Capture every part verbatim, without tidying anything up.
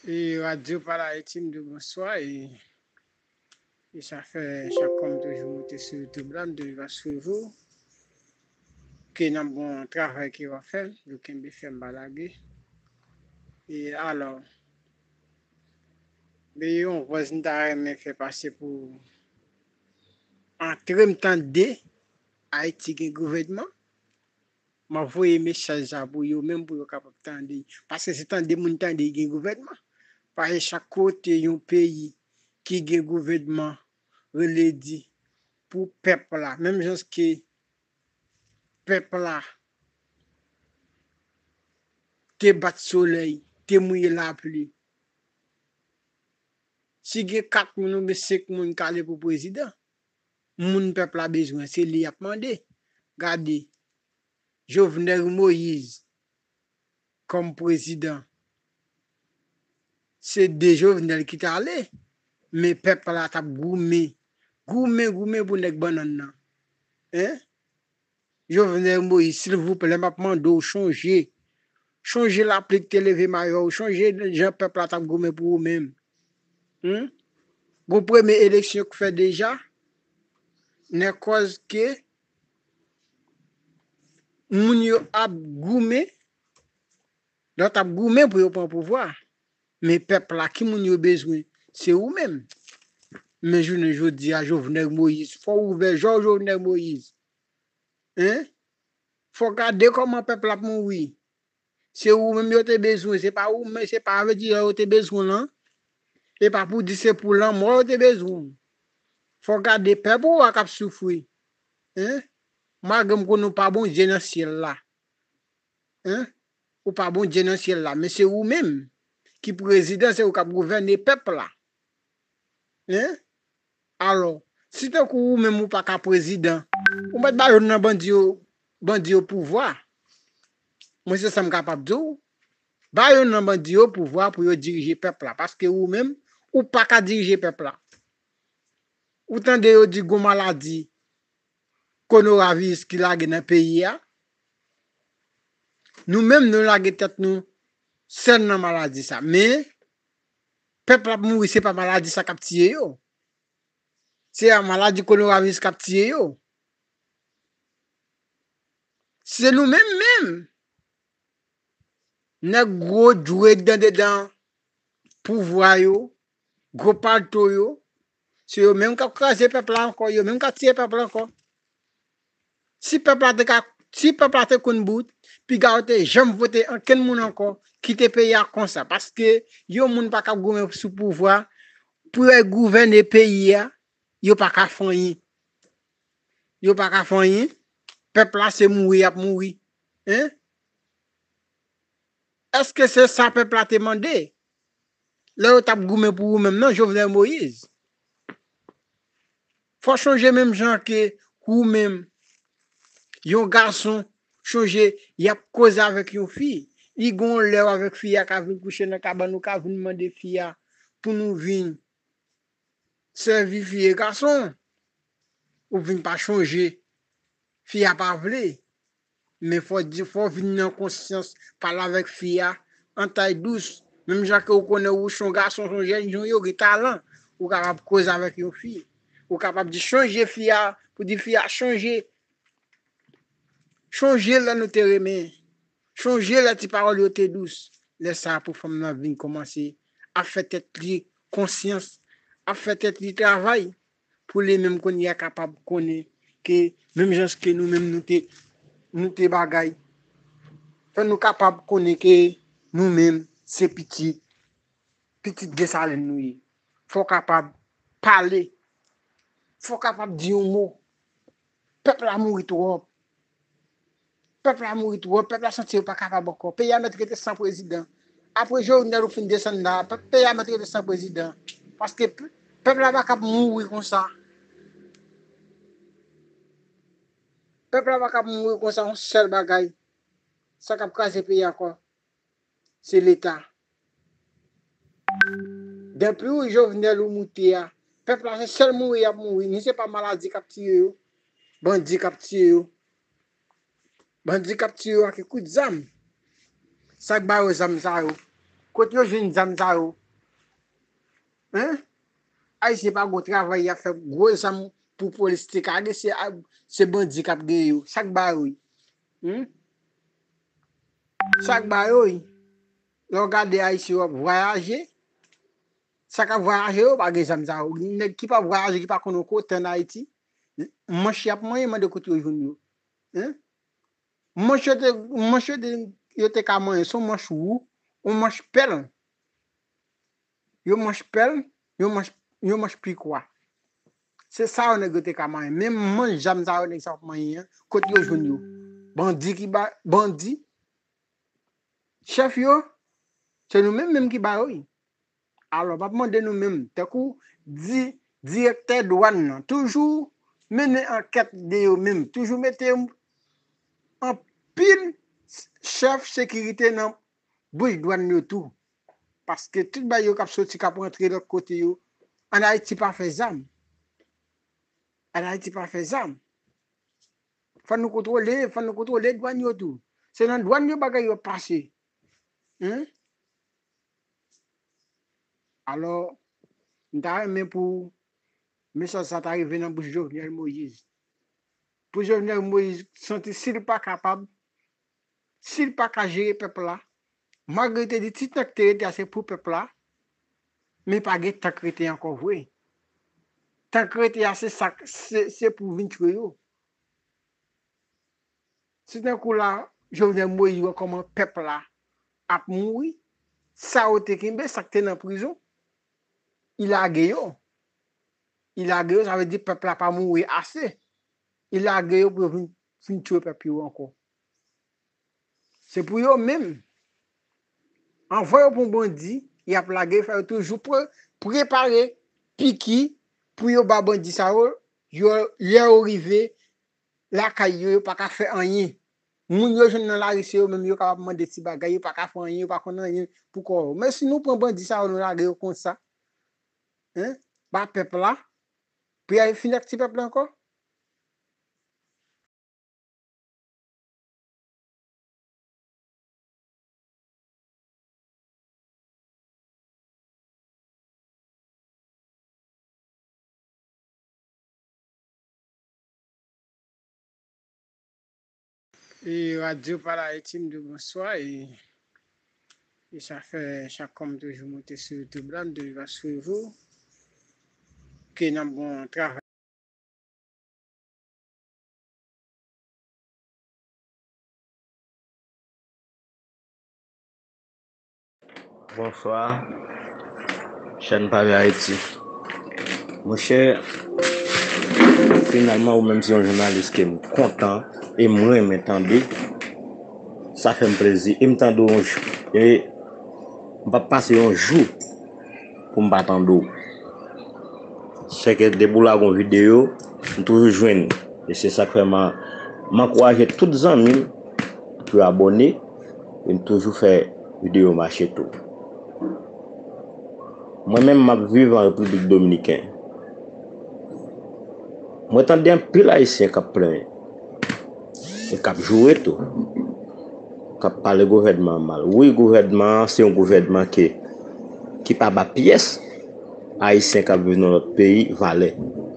E Radyo Pale Ayiti, m di w bonswa. E, e sa fè chak fwa m toujou monte sou YouTube la, m toujou ap swiv ou. Ke n ap bon travay ke w ap fè, yo kenbe fèm pa lage. E alò, men yon vwaz m ta renmen fè pase pou antre m tande Ayiti gen gouvènman. M ap voye mesaj sa pou yo menm pou yo kapab tande. Paske se tande moun tande gen gouvènman. Paske chak kote yon peyi ki gen gouvènman rele di pou pèp la. Menm jan ke pèp la te bat solèy, te mouye lapli. Si gen kat moun oubyen senk moun k ale pou prezidan, moun pèp la bezwen, se li y ap mande. Gade, Jovenel Moïse kòm prezidan, se de Jovenel ki t ale, men pèp la t ap goumen, goumen, goumen pou nèg bannann nan. Hein? Jovenel Moïse, silvouplè, m ap mande w chonje. Chonje lapli k te leve mayò w, chonje jan pèp la t ap goumen pou ou menm. Hmm? Gon premye eleksyon k fè deja, nan kòz ke moun yo ap goumen, lòt ap goumen pou yo pran pouvwa. Men pèp la, ki moun yo bezwen? Se ou menm. Men jounen jodi a, Jovenel Moïse, fò w ouvè je w, Jovenel Moïse. Hein? Fò gade kòman pèp la ap mouri. Se ou menm yo te bezwen, se pa ou menm, se pa, vle di, yo te bezwen w lan. E pa pou di se pou lanmò yo te bezwen w. Fò gade pèp ou a k ap soufri. Hein? Malgre m konnen w pa Bondye nan syèl la. Hein? Ou pa Bondye nan syèl la, men se ou menm ki prezidan, se ou k ap gouvène pèp la. Hein? Alò, si tankou ou menm ou pa ka prezidan, ou mèt ba youn nan bandi yo, bandi yo pouvwa. Mwen, se sa m kapab di w. Ba youn nan bandi yo pouvwa pou yo dirije pèp la, paske ou menm, ou pa ka dirije pèp la. Ou tande yo di gon maladi konoraviris ki lage nan peyi a. Nou menm, nou lage tèt nou sèl nan maladi sa. Men, pèp la ap mouri, se pa maladi sa k ap tiye yo. Se a maladi konoraviris k ap tiye yo. Se nou menm menm. Nèg gwo djwed andedan pouvwa yo, gwo palto yo, se yo menm k ap kraze pèp la ankò, yo menm k ap tiye pèp la ankò. Si pèp la te ka, si pèp la te konn bout, piga yo te janm vote ankenn moun ankò, kite peyi a konsa. Paske yon moun pa ka goumen sou pouvwa, pou yo gouvène peyi a, yo pa ka fè anyen. Yo pa ka fè anyen. Pèp la se mouri y ap mouri. Hein? Èske se sa pèp la te mande? Lè yo t ap goumen pou ou menm nan, Jovenel Moïse. Fò chonje menm jan ke ou menm, yon gason, chonje, y ap koze avèk yon fi. Li gon lè w avèk fi a ka vin kouche nan kabann ou, ka vin mande fi a pou nou vin sèvi fi e gason. Ou vin pa chonje. Fi a pa vle. Men fò di, fò vin nan konsyans, pale avèk fi a, an tay dous. Menm jan ke ou konnen ou se yon gason, se yon jèn jan yo gen talan. Ou kapab koze avèk yon fi. Ou kapab di chonje fi a, pou di fi a chonje. Chonje lè nou te renmen. Chonje lè ti pawòl yo te dous. Lè sa a pou fanm nan vin kòmanse ap fè tèt li konsyans, ap fè tèt li travay, pou li menm kounye a kapab konnen ke menm jan ke nou menm nou te, nou te bagay, fò nou kapab konnen ke nou menm se pitit, pitit Desalin nou ye. Fò w kapab pale. Fò w kapab di yon mo. Pèp la mouri twòp. Pèp la mouri twòp. Pèp la santi yo pa kapab ankò. Peyi a mèt rete san prezidan. Apre Jovenel ou fin desann la, pèp, peyi a mèt rete san prezidan. Paske p-, pèp la pa kab mouri konsa. Pèp la pa kab mouri konsa, yon sèl bagay. Sa k ap kraze peyi a ankò, se Leta. Depi ou Jovenel ou moute a, pèp la se sèl mouri y ap mouri. Ni se pa maladi k ap tiye yo, bandi k ap tiye yo. Bandi k ap tiye yo ak kout zam. Sa k ba yo zam sa yo? Kote yo jwenn zam sa yo? Hein? Ayisyen pa gon travay, y ap fè gwo zam pou polis te ka gen, se, se bandi k ap gen yo. Sa k ba yo? Hmm? Sa k ba yo? Lè w gade Ayisyen yo ap vwayaje, sa k ap vwayaje yo pa gen zam sa yo. Nèg ki pa vwayaje, ki pa konn yon kote ann Ayiti, manch y ap manyen, mande kote yo jwenn yo. Hein? Manch yo te, manch yo te, yo te ka manyen, se yon manch wou, yon manch pèl. Yon manch pèl, yon manch, yon manch pikwa. Se sa yo nèg yo te ka manyen. Men manch zam sa yo nèg sa yo ap manyen an, kote yo jwenn yo? Bandi ki ba, bandi, chèf yo, se nou menm menm ki ba yo. Alò, m ap mande nou menm, tankou di, direktè dwàn nan, toujou mennen ankèt de yo menm, toujou mete anpil chèf sekirite nan bouch dwàn yo tou. Paske tout bagay yo k ap soti, k ap rantre lòt kote yo, ann Ayiti pa fè zam. Ann Ayiti pa fè zam. Fò nou kontwole, fò nou kontwole dwàn yo tou. Se nan dwàn yo bagay yo ap pase. Hein? Alò, m ta renmen pou mesaj sa ta rive nan bouch Jovenel Moïse. Pou Jovenel Moïse santi si l pa kapab, si l pa ka jere pèp la, malgre te di ti tan k te rete a se pou pèp la, men pa gen tan k rete ankò vre. Tan k rete a se sa, se, se pou vin tchwe yo. Se tankou la, Jovenel Moïse wè kòman pèp la ap mouri, sa yo te kenbe, sa k te nan prizon, li lage yo. Li lage yo, sa vle di pèp la pa mouri ase. Li lage yo pou yo vin, vin tchwe pèp yo ankò. Se pou yo menm. Anvan yo pran bandi, y ap lage, fò yo toujou pre-, prepare piki pou yo ba bandi sa yo, yo, lè yo rive lakay yo, yo pa ka fè anyen. Moun yo jwenn nan lari, se yo menm yo kapab mande ti bagay, yo pa ka fè anyen, yo pa konn anyen pou kò yo. Men si nou pran bandi sa yo, nou lage yo konsa, hein, ba pèp la, pou y al fini ak ti pèp la ankò? E Radyo Pale Ayiti, m di w bonswa. E, e sa fè chak fwa m toujou monte sou YouTube la, m toujou ap swiv ou. Ke n ap bon travay. Bonswa, chèn Pale Ayiti. Monchè, finalman, ou menm se yon jounalis ke m kontan e m renmen tande. Sa fè m plezi. E m tande w yon jou. E m p ap pase yon jou pou m pa tande w. Sèke depi w lage yon videyo, m toujou jwenn. E se sa k fè m, m ankouraje tout zanmi m pou yo abòne, e m toujou fè videyo mache tou. Mwen menm, m ap viv an Repiblik Dominiken. Mwen tande anpil Ayisyen k ap plenyen. E k ap joure tou, k ap pale gouvènman an mal. Wi, gouvènman an se yon gouvènman ke, ki pa ba pyès Ayisyen k ap viv nan lòt peyi valè.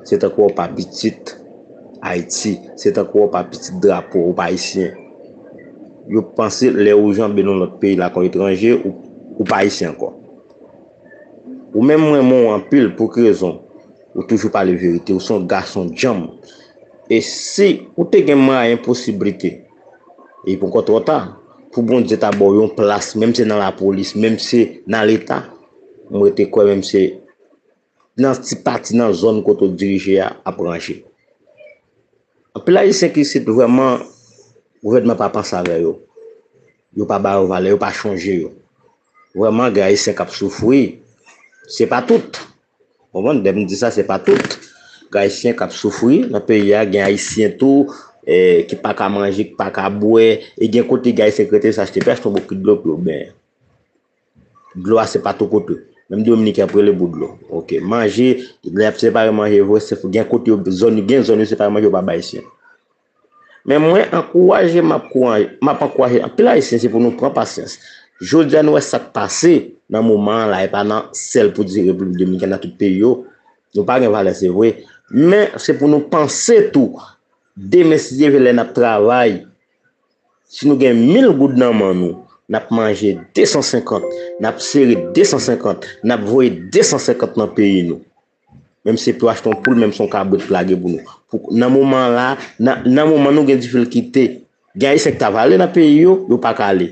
Se tankou w pa pitit Ayiti, se tankou w pa pitit drapo, ou pa Ayisyen. Yo panse lè ou janbe nan lòt peyi la kon etranje, ou, ou pa Ayisyen ankò. Ou menm, mwen renmen w anpil pou ki rezon? Ou toujou pale verite, ou se yon gason djanm. E si ou te gen mwayen, posiblite, e poko twò ta, pou Bondye ta ba w yon plas, menm se nan lapolis, menm se nan Leta, mwen te kwè menm se nan ti pati, nan zòn kote w dirije a, ap ranje. Anpil Ayisyen ki isit, vrèman, gouvènman pa panse avè yo. Yo pa ba yo valè, yo pa chonje yo. Vrèman, gen Ayisyen k ap soufri. Se pa tout. Konprann? Lè m di sa, se pa tout. Gen Ayisyen k ap soufri nan peyi a, gen Ayisyen tou, eh, ki pa ka manje, ki pa ka bwè, e gen kote gen Ayisyen ki rete, se achte, achte yon bokit dlo pou yo benyen. Dlo a se pa tout kote. Menm Dominiken ap rele pou dlo. Oke, manje, lè y ap separe manje vre, se gen kote yo, zòn, gen zòn yo separe manje yo pa bay Ayisyen. Men mwen ankouraje, m ap kouraje, m ap ankouraje anpil Ayisyen, se pou nou pran pasyans. Jodi a nou wè sa k pase nan moman an la, e pa nan sèl pou di Repiblik Dominikèn, nan tout peyi yo. Nou pa gen valè, se vre. Men se pou nou panse tou. Demen, si Dye vle, lè n ap travay, si nou gen mil goud nan men nou, n ap manje de san senkant, n ap sere de san senkant, n ap voye de san senkant nan peyi nou. Menm si se pou achte yon poul, menm si se yon kabrit pou lage pou nou. Pou, nan moman la, nan, nan moman nou gen difikilte, gen Ayisyen ki ta vle ale nan peyi yo, yo pa ka ale.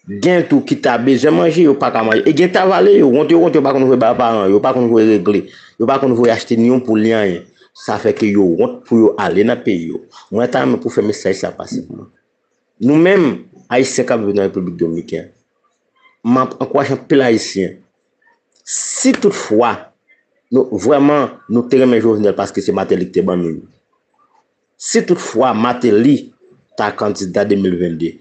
Gen tou ki ta bezwen manje, yo pa ka manje. E gen ta vle, yo wont, yo wont, yo pa konn voye ba paran yo, yo pa konn voye regle, yo pa konn voye achte ni yon poul, ni anyen. Sa fè ke yo wont pou yo ale nan peyi yo. Mwen ta renmen pou fè mesaj sa pase pou mwen. Nou menm, Ayisyen k ap viv nan Repiblik Dominikèn, m ap ankouraje anpil Ayisyen. Si toutfwa, nou, vrèman, nou te renmen Jovenel paske se Martelly ki te ban nou li. Si toutfwa Martelly ta kandida de mil vennde,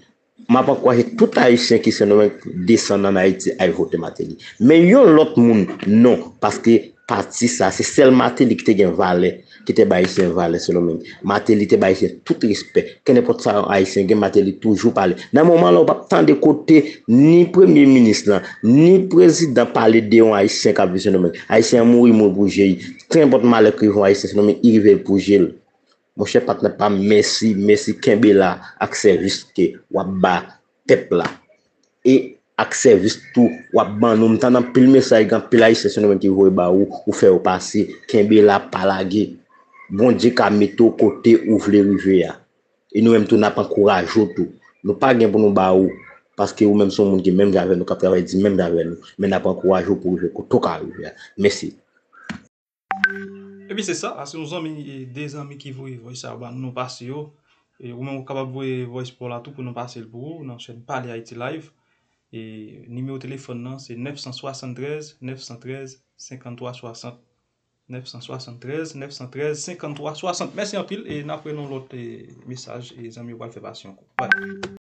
m ap ankouraje tout Ayisyen ki Sendomeng desann ann Ayiti al vote Martelly. Men yon lòt moun, non, paske pati sa, se sèl Martelly ki te gen valè, ki te bay Ayisyen valè Sendomeng. Martelly te bay Ayisyen tout respè. Kenenpòt sa yon Ayisyen gen, Martelly toujou pale. Nan moman la, ou p ap tande kote ni premye minis lan, ni prezidan pale de yon Ayisyen k ap viv Sendomeng. Ayisyen an mouri, mouri pou je l. Kenenpòt malè k rive yon Ayisyen Sendomeng, li rive l pou je l. Monchè patnè pa m, mèsi, mèsi, kenbe la ak sèvis ke w ap ba pèp la. E ak sèvis tou w ap ban nou. M tann anpil mesaj, gen anpil Ayisyen Sendomeng ki voye ba ou, ou fè yo pase. Kenbe la, pa lage. Bondye ka mete w kote ou vle rive a. E nou menm tou, n ap ankouraje w tou. Nou pa gen pou nou ba ou, paske ou menm se yon moun ki menm jan avè nou, k ap travay di menm jan avè nou. Men n ap ankouraje w pou w rive kote w ka rive a. Mèsi. Epi se sa, a se yon zanmi, e, de zanmi ki voye voice sa yo ban nou, nou pase yo. E ou menm ou kapab voye voice pa w la tou pou nou pase l pou ou nan chèn Pale Haiti Live. E nimewo telefòn nan se nèf san swasanntrèz, nèf san trèz, senkanntwa swasant. Nèf san swasanntrèz, nèf san trèz, senkanntwa swasant. Mèsi anpil e n ap wè nan lòt, e, mesaj e zanmi yo pral fè pase ankò. Bye.